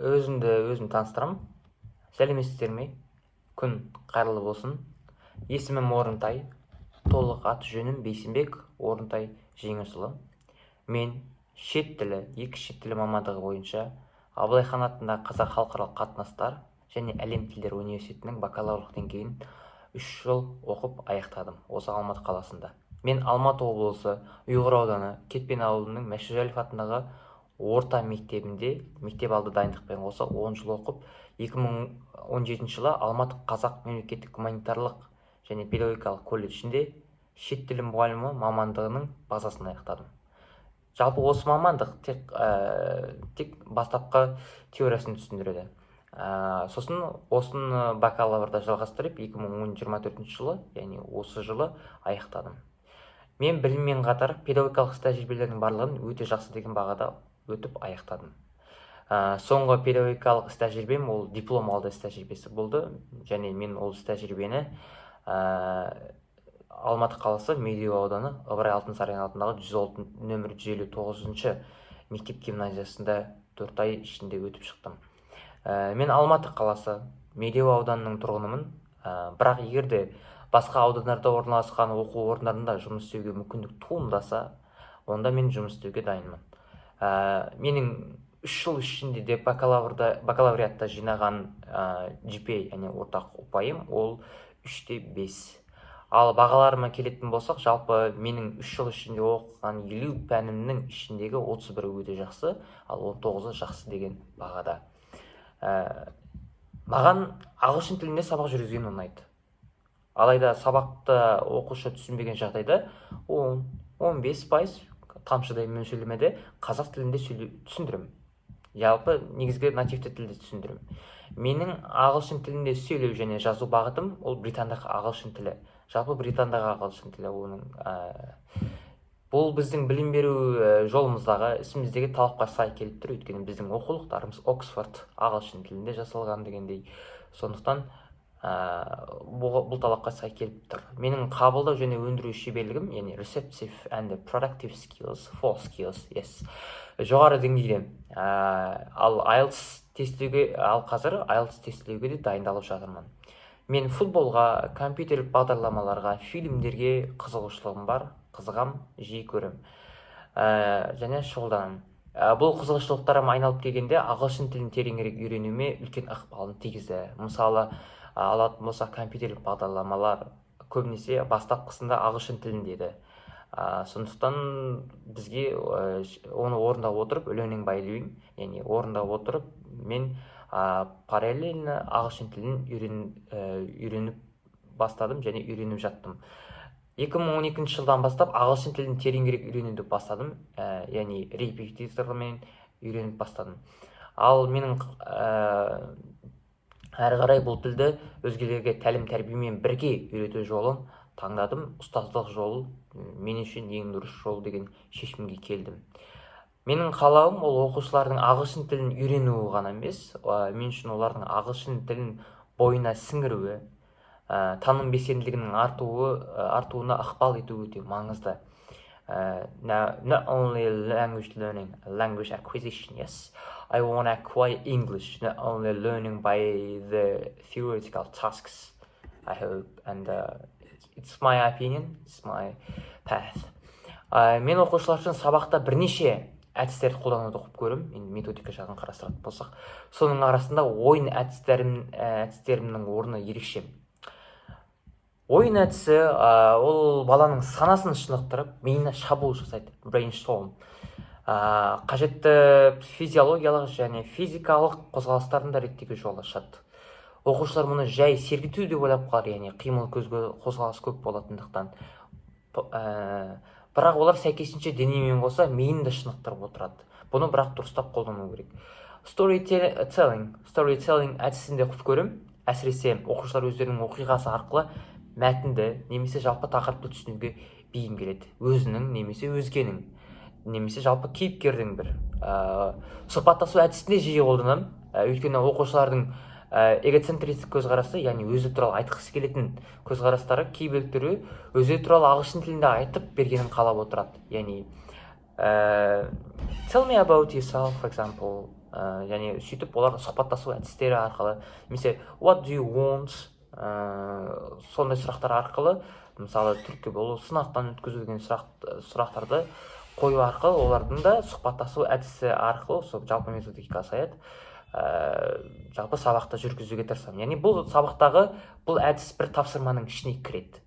Өзімді өзім таныстырамын. Сәлеметсіздер ме? Күн қайырлы болсын! Есімім Орынтай, толық аты жөнім Бейсенбек Орынтай Жеңісұлы. Мен шет тілі, екі шет тілі мамандығы бойынша Абылай хан атындағы Қазақ халықаралық қатынастар және әлем тілдері университетінің бакалаврлық деңгейін 3 жыл оқып аяқтадым осы Алматы қаласында. Мен Алматы облысы, Ұйғыр ауданы, Кетпен ауылының Мәшһүр атындағы орта мектебінде мектеп алды дайындықпен қоса 10 жыл оқып, 2017 жылы Алматы қазақ мемлекеттік гуманитарлық және педагогикалық колледжінде шет тілі мұғалімі мамандығының базасын аяқтадым. Жалпы осы мамандық тек бастапқы теориясын түсіндіреді. Сосын осыны бакалаврда жалғастырып, 2024 жылы, яғни осы жылы аяқтадым. Мен біліммен қатар педагогикалық іс тәжірибелердің барлығын өте жақсы деген бағада өтіп аяқтадым. Соңғы педагогикалық іс тәжірибем ол диплом алды іс тәжірибесі болды және мен ол іс тәжірибені Алматы қаласы, Медеу ауданы, Ыбырай Алтынсарин атындағы нөмір 159-шы мектеп гимназиясында 4 ай ішінде өтіп шықтым. Мен Алматы қаласы, Медеу ауданының тұрғынымын. Бірақ егер де басқа аудандарда орналасқан оқу орындарында жұмыс істеуге мүмкіндік туындаса, онда мен жұмыс істеуге дайынмын. Менің 3 жыл ішінде де бакалавриатта жинаған GPA, яғни ортақ ұпайым, ол 3,5. Ал бағаларыма келетін болсақ, жалпы менің 3 жыл ішінде оқыған 50 пәнімнің ішіндегі 31-і өте жақсы, ал 19-ы жақсы деген бағада. Маған ағылшын тілінде сабақ жүргізген ұнайды. Алайда сабақты оқушы түсінбеген жағдайда 10-15% тамшыдай мөлшерлемеде қазақ тілінде түсіндіремін. Жалпы негізгі нативті тілде түсіндіремін. Менің ағылшын тілінде сөйлеу және жазу бағытым ол британдық ағылшын тілі, жалпы британдық ағылшын тілі. Оның бұл біздің білім беру жолымыздағы, ісіміздегі талапқа сай келіп тұр, өйткені біздің оқулықтарымыз Оксфорд ағылшын тілінде жасалған дегендей. Сондықтан бұл талапқа сай келіп тұр. Менің қабылдау және өндіру шеберлігім, яғни receptive and productive skills, four skills, yes, жоғары деңгейде. Ал қазір IELTS тестілеуге де дайындалып жатырмын. Мен футболға, компьютерлік бағдарламаларға, фильмдерге қызығушылығым бар, қызығам, жиі көремін және шұғылданамын. Бұл қызығушылықтарым айналып келгенде ағылшын тілін тереңірек үйренуіме үлкен ықпалын тигізді. Мысалы, алатын болсақ, компьютерлік бағдарламалар көбінесе бастапқысында ағылшын тілінде еді. Сондықтан бізге оны орындап отырып, learning by doing, яғни орындап отырып, мен параллельно ағылшын тілін үйреніп бастадым және үйреніп жаттым. 2012 жылдан бастап ағылшын тілін тереңірек үйренуді бастадым, яғни репетитормен үйреніп бастадым. Ал менің әрі қарай бұл тілді өзгелерге тәлім тәрбиемен бірге үйрету жолын таңдадым. Ұстаздық жол мен үшін ең дұрыс жол деген шешімге келдім. Менің қалауым ол оқушылардың ағылшын тілін үйренуі ғана емес, мен үшін олардың ағылшын тілін бойына сіңіруі, таным белсенділігінің артуына ықпал етуі өте маңызды. Now, not only language learning, language acquisition, yes, I want to acquire English, not only learning by the theoretical tasks, I hope, and it's my opinion, it's my path. Мен оқушылар үшін сабақта бірнеше әдістерді қолдануды құп көремін. Енді методика жағын қарастыратын болсақ, соның арасында ойын әдістерімнің орны ерекше. Ойын әдісі ол баланың санасын шынықтырып, миына шабуыл жасайды, brainstorm. Қажетті физиологиялық және физикалық қозғалыстарын да реттеуге жол ашады. Оқушылар мұны жай сергіту деп ойлап қалар, яғни қимыл, көзге қозғалыс көп болатындықтан. Бірақ олар сәйкесінше денемен қоса миын да шынықтырып отырады. Бұны бірақ дұрыстап қолдану керек. Storytelling әдісін де құп көремін. Әсіресе оқушылар өздерінің оқиғасы арқылы мәтінді немесе жалпы тақырыпты түсінуге бейім келеді. Өзінің немесе өзгенің немесе жалпы кейіпкердің бір сұхбаттасу әдісін де жиі қолданамын. Өйткені оқушылардың эгоцентристік көзқарасы, яғни өзі туралы айтқысы келетін көзқарастары, кей бөліктері өзі туралы ағылшын тілінде айтып бергенін қалап отырады. Яғни tell me about yourself, for example. Және сөйтіп олар сұхбаттасу әдістері арқылы немесе "What do you want?" Сондай сұрақтар арқылы, мысалы, түрткі болу, сынақтан өткізу деген сұрақтарды қою арқылы, олардың да сұхбаттасу әдісі арқылы, осы жалпы методикаға саяды, жалпы сабақты жүргізуге тырысамын. Яғни бұл сабақтағы бұл әдіс бір тапсырманың ішіне кіреді.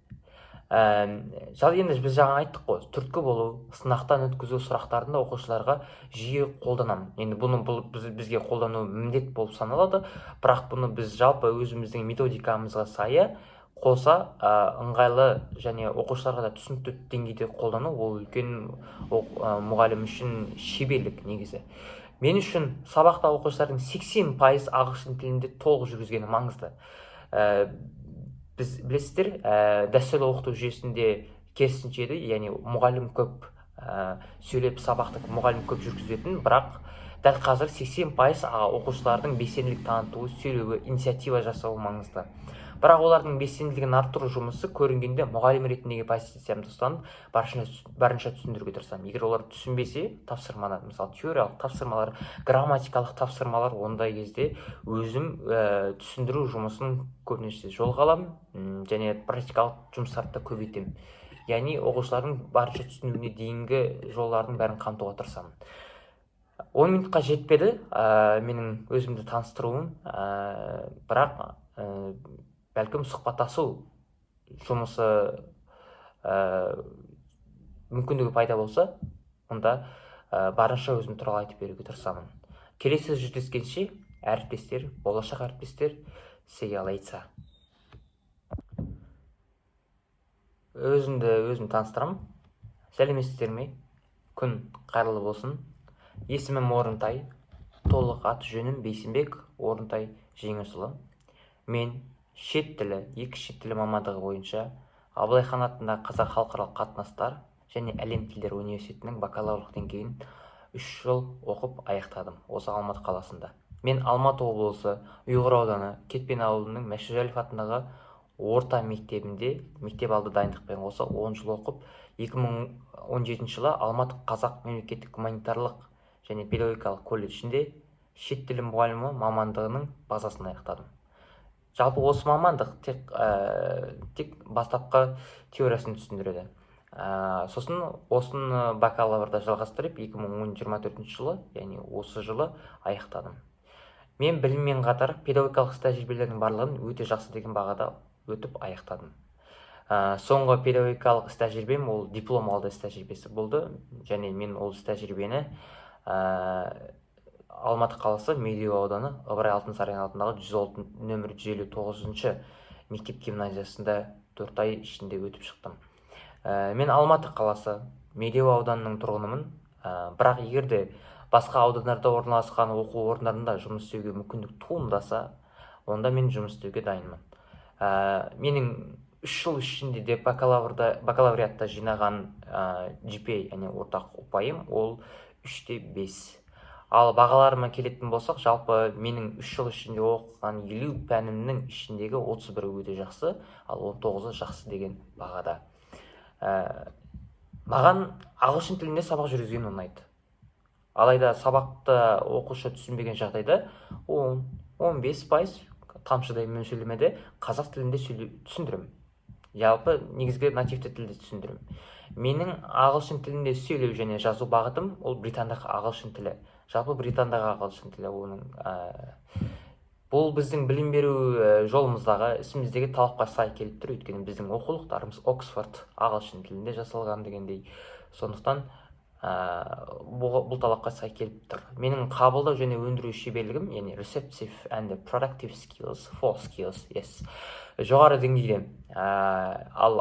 Жалпы енді біз жаңа айттық қой, түрткі болу, сынақтан өткізу сұрақтарын да оқушыларға жиі қолданамын. Енді бұны бұл бізге қолдану міндет болып саналады, бірақ бұны біз жалпы өзіміздің методикамызға сайы қоса, ыңғайлы және оқушыларға да түсінікті деңгейде қолдану, ол үлкен мұғалім үшін шеберлік. Негізі мен үшін сабақта оқушылардың 80% ағылшын тілінде толық жүргізгені маңызды. Біз, білесіздер, дәстүрлі оқыту жүйесінде керісінше еді, яғни мұғалім көп сөйлеп, сабақты мұғалім көп жүргізетін. Бірақ дәл қазір 80% оқушылардың белсенділік танытуы, сөйлеуі, инициатива жасауы маңызды. Бірақ олардың белсенділігін арттыру жұмысы көрінгенде мұғалім ретіндегі позициямды ұстанып, барынша түсіндіруге тырысамын. Егер олар түсінбесе тапсырманы, мысалы, теориялық тапсырмалар, грамматикалық тапсырмалар, ондай кезде өзім түсіндіру жұмысын көбінесе жолға аламын және практикалық жұмыстарды да көбейтемін. Яғни оқушылардың барынша түсінуіне дейінгі жолдардың бәрін қамтуға тырысамын. 10 минутқа жетпеді менің өзімді таныстыруым, бірақ бәлкім, сұхбаттасу жұмысы мүмкіндігі пайда болса, онда барынша өзім туралы айтып беруге тырысамын. Келесі жүздескенше, әріптестер, болашақ әріптестер, see you later. Өзімді өзім таныстырамын. Сәлеметсіздер ме, күн қайырлы болсын! Есімім Орынтай, толық аты жөнім Бейсенбек Орынтай Жеңісұлы. Мен шет тілі, екі шет тілі мамандығы бойынша Абылай хан атындағы Қазақ халықаралық қатынастар және әлем тілдері университетінің бакалаврлық деңгейін 3 жыл оқып аяқтадым осы Алматы қаласында. Мен Алматы облысы, Ұйғыр ауданы, Кетпен ауылының Мәшһүр атындағы орта мектебінде мектеп алды дайындықпен қоса 10 жыл оқып, 2017 жылы Алматы қазақ мемлекеттік гуманитарлық және педагогикалық колледжінде шет тілі мұғалімі мамандығының базасын аяқтадым. Жалпы осы мамандық тек бастапқы теориясын түсіндіреді. Сосын осыны бакалаврда жалғастырып, 2024 жылы, яғни осы жылы аяқтадым. Мен біліммен қатар педагогикалық іс тәжірибелердің барлығын өте жақсы деген бағада өтіп аяқтадым. Соңғы педагогикалық іс тәжірибем ол диплом алды іс тәжірибесі болды және мен ол іс тәжірибені Алматы қаласы, Медеу ауданы, Ыбырай Алтынсарин атындағы нөмір 159 мектеп гимназиясында 4 ай ішінде өтіп шықтым. Мен Алматы қаласы, Медеу ауданының тұрғынымын. Бірақ егер де басқа аудандарда орналасқан оқу орындарында жұмыс істеуге мүмкіндік туындаса, онда мен жұмыс істеуге дайынмын. Менің 3 жыл ішінде де бакалавриатта жинаған GPA, яғни ортақ ұпайым, ол 3,5. Ал бағаларыма келетін болсақ, жалпы менің 3 жыл ішінде оқыған 50 пәнімнің ішіндегі 31-і өте жақсы, ал 19-ы жақсы деген бағада. Маған ағылшын тілінде сабақ жүргізген ұнайды. Алайда сабақты оқушы түсінбеген жағдайда 10-15% тамшыдай мөлшерлемеде қазақ тілінде түсіндіремін. Жалпы негізгі нативті тілде түсіндіремін. Менің ағылшын тілінде сөйлеу және жазу бағытым ол британдық ағылшын тілі, жалпы британдағы ағылшын тілі. Оның бұл біздің білім беру жолымыздағы, ісіміздегі талапқа сай келіп тұр, өйткені біздің оқулықтарымыз Оксфорд ағылшын тілінде жасалған дегендей. Сондықтан бұл талапқа сай келіп тұр. Менің қабылдау және өндіру шеберлігім, яғни receptive and productive skills, four skills, yes, жоғары деңгейде. Ал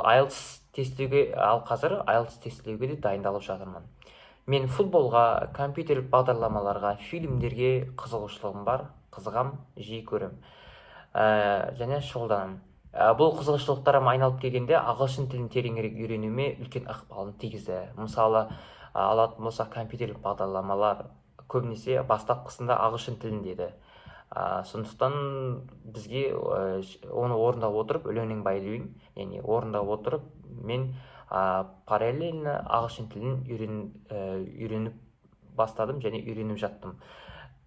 қазір IELTS тестілеуге де дайындалып жатырмын. Мен футболға, компьютерлік бағдарламаларға, фильмдерге қызығушылығым бар, қызығам, жиі көремін және шұғылданамын. Бұл қызығушылықтарым айналып келгенде ағылшын тілін тереңірек үйренуіме үлкен ықпалын тигізді. Мысалы, алатын болсақ, компьютерлік бағдарламалар көбінесе бастапқысында ағылшын тілінде еді. Сондықтан бізге оны орындап отырып, learning by doing, яғни орындап отырып, мен параллельно ағылшын тілін үйреніп бастадым және үйреніп жаттым.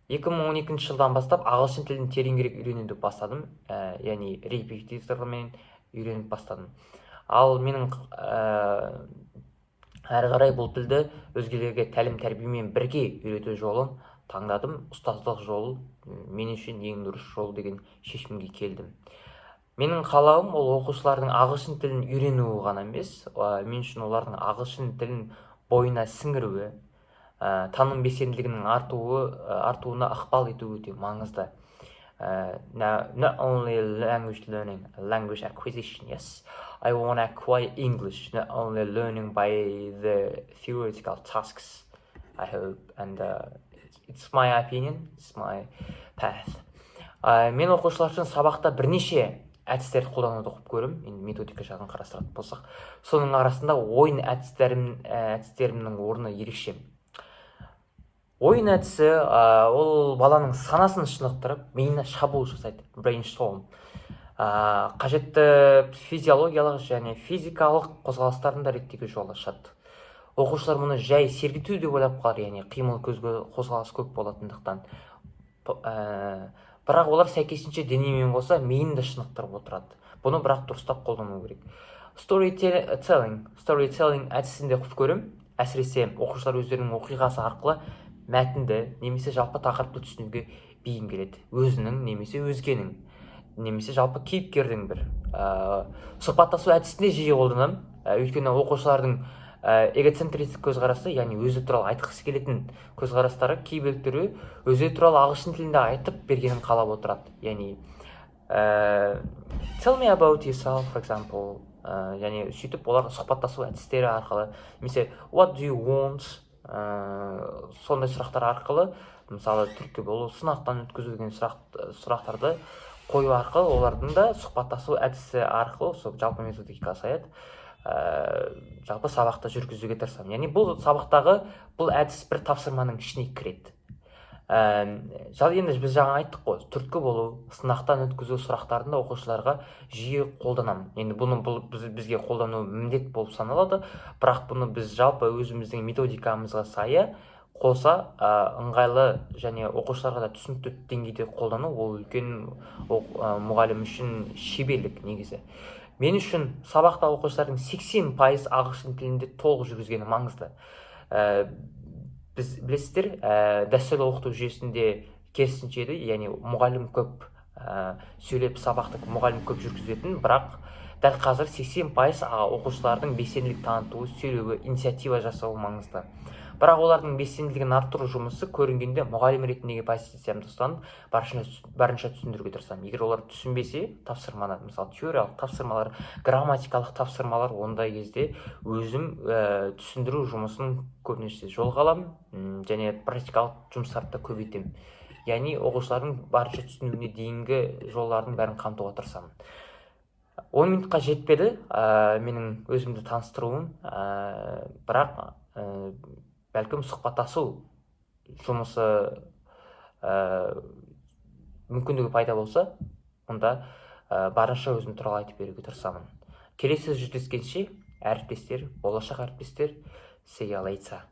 2012 жылдан бастап ағылшын тілін тереңірек үйренуді бастадым, яғни репетитормен үйреніп бастадым. Ал менің әрі қарай бұл тілді өзгелерге тәлім тәрбиемен бірге үйрету жолын таңдадым. Ұстаздық жол мен үшін ең дұрыс жол деген шешімге келдім. Менің қалауым ол оқушылардың ағылшын тілін үйренуі ғана емес, мен үшін олардың ағылшын тілін бойына сіңіруі, таным белсенділігінің артуына ықпал етуі өте маңызды. Now, not only language learning, language acquisition, yes, I want to acquire English, not only learning by the theoretical tasks, I hope, and it's my opinion, it's my path. Мен оқушылар үшін сабақта бірнеше әдістерді қолдануды құп көремін. Енді методика жағын қарастыратын болсақ, соның арасында ойын әдістерімнің орны ерекше. Ойын әдісі ол баланың санасын шынықтырып, миына шабуыл жасайды, brainstorm. Қажетті физиологиялық және физикалық қозғалыстарын да реттеуге жол ашады. Оқушылар мұны жай сергіту деп ойлап қалар, яғни қимыл, көзге қозғалыс көп болатындықтан. Бірақ олар сәйкесінше денемен қоса миын да шынықтырып отырады. Бұны бірақ дұрыстап қолдану керек. Storytelling әдісін де құп көремін. Әсіресе оқушылар өздерінің оқиғасы арқылы мәтінді немесе жалпы тақырыпты түсінуге бейім келеді, өзінің немесе өзгенің немесе жалпы кейіпкердің бір. Сұхбаттасу әдісін де жиі қолданамын, өйткені оқушылардың эгоцентристік көзқарасы, яғни өзі туралы айтқысы келетін көзқарастары, кейбіреулері өзі туралы ағылшын тілінде айтып бергенін қалап отырады, яғни "Tell me about yourself", for example. Және сөйтіп олар сұхбаттасу әдістері арқылы немесе "What do you want?", сондай сұрақтар арқылы, мысалы, түрткі болу, сынақтан өткізу деген сұрақтарды қою арқылы, олардың да сұхбаттасу әдісі арқылы, сол жалпы методика саяды, жалпы сабақта жүргізуге тырысамын. Яғни бұл сабақтағы бұл әдіс бір тапсырманың ішіне кіреді. Енді біз жаңа айттық қой, түрткі болу, сынақтан өткізу сұрақтарын да оқушыларға жиі қолданамын. Енді бұны бұл бізге қолдану міндет болып саналады, бірақ бұны біз жалпы өзіміздің методикамызға сайы қоса, ыңғайлы және оқушыларға да түсінікті деңгейде қолдану ол үлкен мұғалім үшін шеберлік негізі. Мен үшін сабақта оқушылардың 80% ағылшын тілінде толық жүргізгені маңызды. Біз білесіздер, дәстүрлі оқыту жүйесінде керісінше еді, яғни мұғалім көп сөйлеп, сабақты мұғалім көп жүргізетін. Бірақ дәл қазір 80% оқушылардың белсенділік танытуы, сөйлеуі, инициатива жасауы маңызды. Бірақ олардың белсенділігін арттыру жұмысы көрінгенде мұғалім ретіндегі позициямды ұстанып, барынша түсіндіруге тырысамын. Егер олар түсінбесе тапсырманы, мысалы, теориялық тапсырмалар, грамматикалық тапсырмалар, ондай кезде өзім түсіндіру жұмысын көбінесе жолға аламын және практикалық жұмыстарды да көбейтемін, яғни оқушылардың барынша түсінуіне дейінгі жолдардың бәрін қамтуға тырысамын. 10 минутқа жетпеді менің өзімді таныстыруым, бірақ бәлкім, сұхбаттасу жұмысы мүмкіндігі пайда болса, онда барынша өзім туралы айтып беруге тырысамын. Келесі жүздескенше, әріптестер, болашақ әріптестер, see you later.